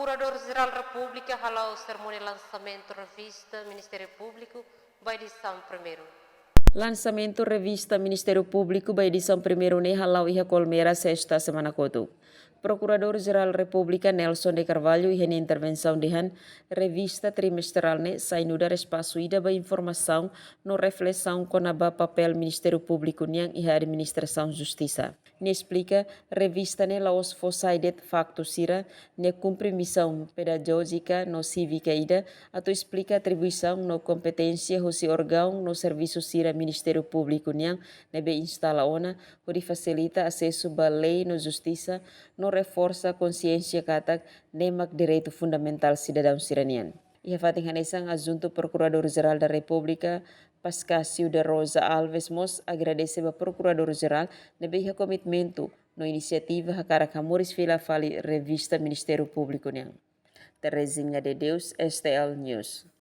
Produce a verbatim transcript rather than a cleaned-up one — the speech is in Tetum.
Prokuradór-Jerál Repúblika hala'o serimónia lansamentu revista Ministériu Públiku ba edisaun primeiru. Lansamentu revista Ministériu Públiku ba edisaun primeiru ne'e hala'o iha Kolmera, Sesta, semana kotuk. Prokuradór-Jerál Repúblika Nelson de Carvalho iha nia intervensaun dehan, revista trimestrál ne'e sai nu'udar espasu ida ba informasaun no reflesaun kona-ba papél Ministériu Públiku nian iha administrasaun justisa. Nia esplika, revista ne'e la'ós fó sai de'it faktu sira, nia kumpre misaun pedagójika no sívika ida, atu esplika atribuisaun no kompeténsia husi órgaun no servisu sira Ministériu Públiku nian ne'ebé instala ona, hodi fasilita asesu ba lei no justisa, no reforsa konsiénsia katak ne'e mak direitu fundamentál sidadaun sira-nian. Iha fatin hanesan, Adjuntu Prokuradór-Jerál da Repúblika, Pascasio de Rosa Alves mós agradese ba Prokuradór-Jerál ne'ebé iha komitmentu no inisiativa hakarak hamoris fila fali revista Ministériu Públiku nian. Terezinha de Deus, S T L News.